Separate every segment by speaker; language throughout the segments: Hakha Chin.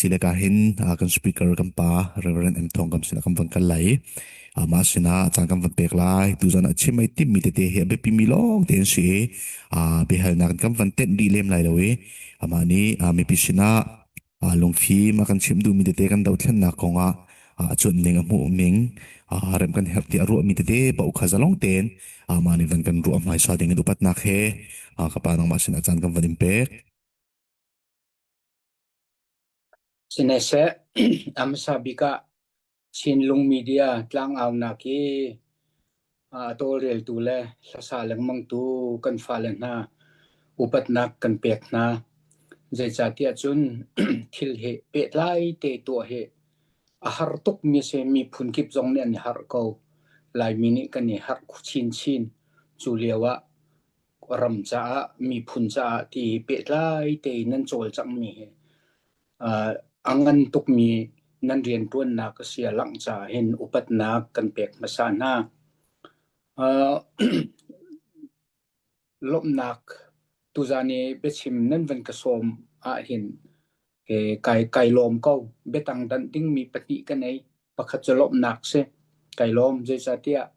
Speaker 1: Si le ka hin kan speaker kan pa Reverend M Thawng kam sinah kan van kal lai. Mah sinah caan kan van pek lai. Tuzan ah chim ai timmi tete hi a biapi mi lawng te an si i biahalnak kan van tenh dih lem lai lo i amah nih mipi sinah lungfim a kan chimh duhmi tete kan dothlennak kongah a cuanh ning a hmuh ning rem kan herh ti a ruahmi tete paoh kha zalong tein mah nih van kan ruah hmaisa ding in upatnak he ka pa nangmah sinah caan kan van in pek.
Speaker 2: Sihmanhseh a hmasa bik ah Chinlung Media tlangaunak hi a tawlreltu le hlasa lengmangtu kan fale hna upatnak kan pek hna. Zeicahtiah cun thil hi pehtlai te tuah hi a har tukmi a si. Miphun kip zong nih an i harh ko. Laimi nih kan i harh chinchin. Cu lio ah ram caah, miphun caah ti pehtlai tein nan cawlcanghmi hi a ngan tukmi nan rianṭuannak a si a langh caah hin upatnak kan pek hmasa hna. Lawmhnak tuzaan i biachim nan van ka sawm ahhin kai kai lawm ko. Biatang danh dingmi pahnih ka nei. Pakhat cu lawmhnak si. Kai lawm zeicahtiah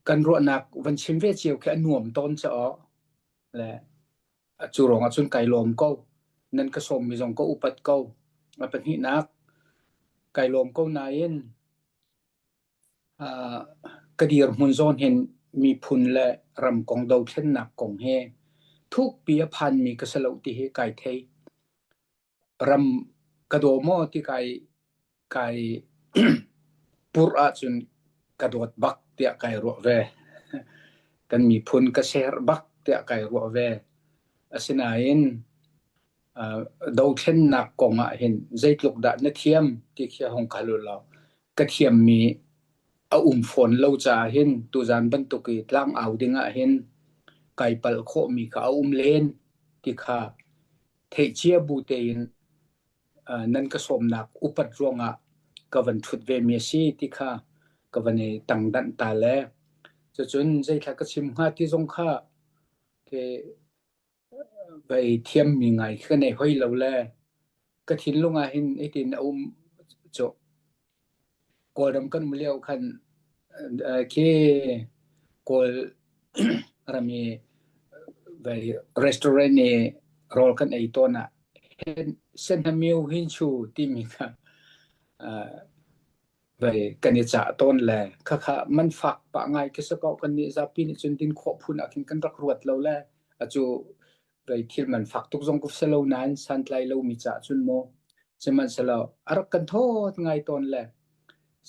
Speaker 2: kan ruahnak van chim ve cio khi a nuam tawn caah le Cu ruangah cun kai lawm ko. Nan ka sawmmi zong ka upat ko. A pahnihnak, kai lawm ko nain uh, ka dirhmun zawn hin miphun le ram kong dothlennak kong he thukpi a phanmi ka si lo ti hi kai thei. Ram ka daw maw ti kai kai purh ahcun ka dawt bak tiah kai ruah ve. Kan miphun ka ser bak tiah kai ruah ve. Asinain uh, dothlennak kong ah hin zeitluk dah na thiam ti khi hong kal u law ka thiammi a um fawn lo caah hin tuzan bantuk i tlangau ding ah hin kai palh khawhmi kha a um len ti kha theihcia bu tein nan ka sawmnak upat ruangah ka van ṭhut vemi a si ti kha ka van i tangdanh ta le cucun zeithla ka chim hnga ti zong kha ke vai thiammi ngai ka nei hoi lo le ka thinlung ah hin hitin a um cu Kawlram kan um lio khan khi Kawl ram i vai restaurant i rawl kan ei tawn ah Senhamiu Hinchu timi kha vai kan i cah tawn le khakha man fak pah ngai khi si ko kan nih zapi nih cun din khawh phun ah khin kan rak ruat lo le acu vei thil man fak tuk zong ka si lo nain santlai lomi caah cun maw sihmanhsehlaw a rak kan thawt ngai tawn le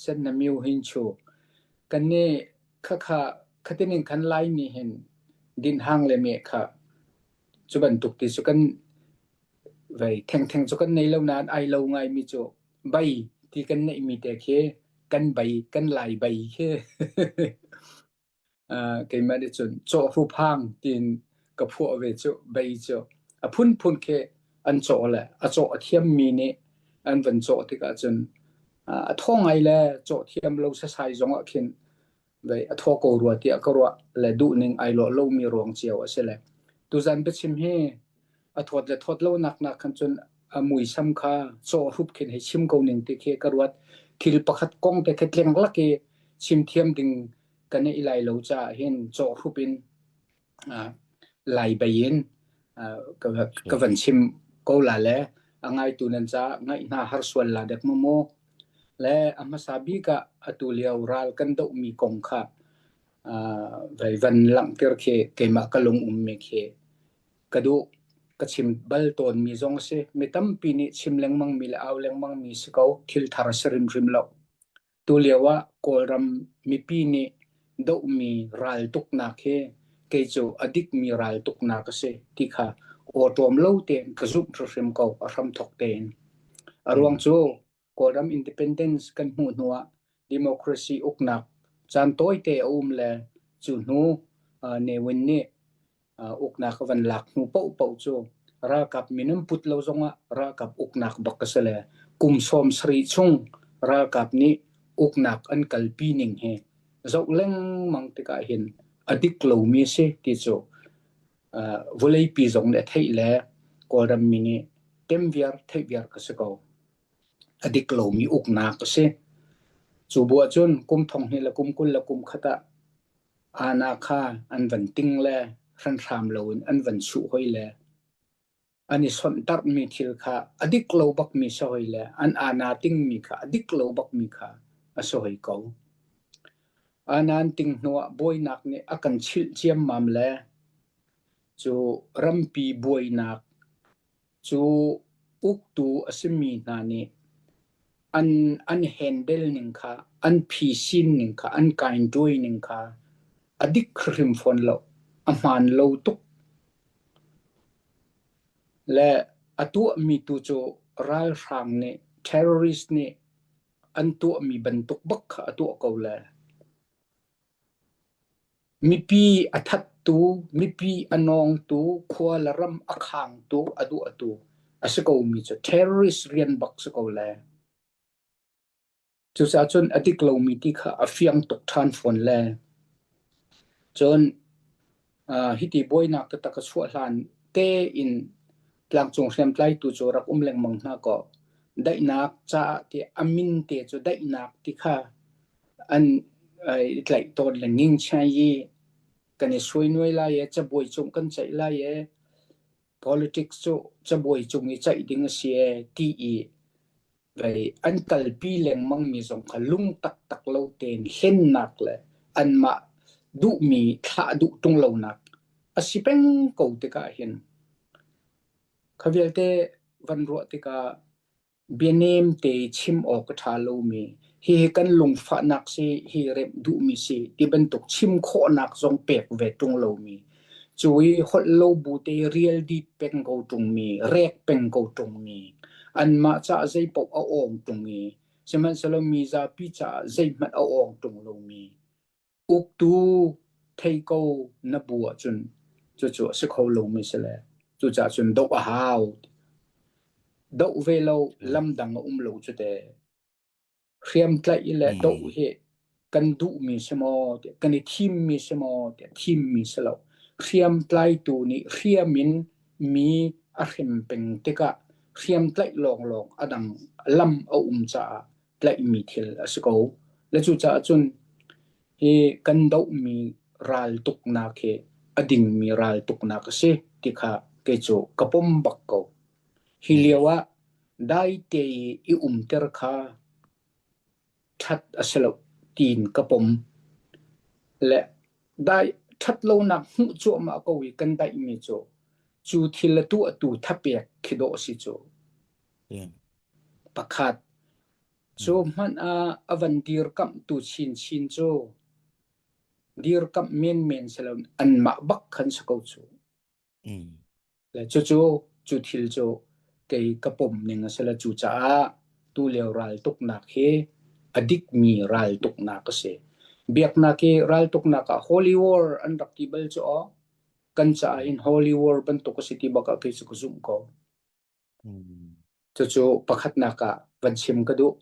Speaker 2: sen na miu hin chu kan nih khakha khatinin khan lai ni hin din hang le me kha cu bantuk ti cu kan vei theng theng cu kan nei lo nain ai lo ngai mi cu bai ti kan neih mi te khi kan bai kan lai bai khi Keimah nih cun cawhru phang tiin ka phuah ve cu bei cu a phunphun khi an cawh le a cawh a thiammi nih an van cawh tikah cun a thaw ngai le cawh thiam lo sasai zong ah khin vei a thaw ko rua tiah ka ruah le duhning ai lawh lomi ruang cio a si le tuzan biachim hi a thawt le thawt lo nak nak khan cun a muisam kha cawh hrup khin hei chim ko ning ti khi ka ruat thil pakhat kong te khi tleng lak i chim thiam ding kan i lai lo caah hin cawhhrup in lai bei in ka van chim ko la le a ngaitu nan ca ngaih hna har sual la dek mu mu le a hmasa bik ah atu lio ral kan dohmi kong kha vai van langhter khi keimah ka lung ummi khi ka duh ka chim bal tawnmi zong a si mi tampi nih chim lengmang mi le au lengmang mi si ko thil thar si rimrim lo Tulio ah Kawlram mipi nih dohmi raltuknak hi kei cu a dikmi raltuknak a si ti kha awṭawm lo tein ka zumh hrimhrim ko a hramthawk tein. A ruang cu Kawlram independence kan hmuh hnuah democracy uknak caan tawite a um le cu hnu Ne Win nih uknak a van lak hnu paohpaoh cu ralkap minung put lo zongah ralkap uknak bak a si le kum 70 chung ralkap nih uknak an kalpi ning hi zoh lengmang tikah hin a dik lomi a si ti cu vawleipi zong nih a theih le Kawlram mi nih tem viar theih viar ka si ko. A dik lomi uknak a si. Cu bu ahcun kum thong hnih le kum 20 le kum khat ah Ana kha an van ting le hranhram loin an van chuh hoi le an i sonhtarhmi thil kha a dik lo bakmi si hoi le an ana tingmi kha a dik lo bakmi kha a si hoi ko. Ana an ting hnuah buainak nih a kan chilh ciammam le cu rampi buainak cu uktu a simi hna nih an an handle ning kha an phisin ning kha an kaintuai ning kha a dik hrim fawn lo a hmaan lo tuk Le a tuahmi tu cu ralhrang nih terrorist nih an tuahmi bantuk bak kha a tuah ko le mipi a thattu, mipi a nawngtu, khua le ram a khangtu, a duahtu a si komi cu terrorist rian bak si ko le. Cucaah cun a dik lomi ti kha a fiang tuk ṭhan fawn le cun hiti buainak taktak a chuah hlan tein tlangcung hriamtlaitu cu rak um lengmang hna kaw daihnak caah ti a min te cu daihnak ti kha an i tlaih tawn le ngingchia i kan i suainuai lai i cabuai cung kan ceih lai i politics cu cabuai cung i ceih ding a si e ti i Vei an kalpi lengmangmi zong kha lung taktak lo tein hlennak le anmah duhmi thlah duh ṭung lonak a si peng ko tikah hin kha vialte van ruah tikah bianem te chim awk a ṭha lomi hihi kan lungfahnak si hi remh duhmi si ti bantuk chim khawhnak zong pek ve ṭung lomi Cu i holh lo bu te rial dit peng ko ṭungmi, rek peng ko ṭungmi, anmah caah zeipaoh a awng ṭung i sihmanhsehlaw mi zapi caah zeihmanh a awng ṭung lomi uktu thei ko na bu ahcun cucu a si kho lomi si le cucaah cun doh a hau. Doh ve lo lam dang a um lo cu te. Hriamtlaih le doh hi kan duhmi si maw tiah kan i thimmi si maw tiah thimmi si lo. Hriamtlaitu nih hriam in mi a hrem peng tikah hriamtlaih lawnglawng a dang lam a um caah tlaihmi thil a si ko. Le cucaah cun hi kan dohmi raltuknak hi a dingmi raltuknak a si ti kha kei cu ka pom bak ko. Hi lio ah daite i i umter kha ṭhat a si lo tiin ka pom. Le dai ṭhatlonak hmuh cuahmah ko i kan daihmi cu cu thil a tuahtu thapek khi dawh a si cu. Pakhat, cu hmanh ah a van dirkamhtu chinchin cu dirkamh menmen si loin anmah bak khan si ko cu. Le cucu cu thil cu kei ka pom ning a si le cucaah tulio raltuknak hi a dikmi raltuknak a si. Biaknak hi raltuknak ah Holy War an rak ti bal cu aw. Kan caah hin Holy War bantuk a si ti bak ah kei cu ka zumh ko. Cucu pakhatnak ah van chim ka duh.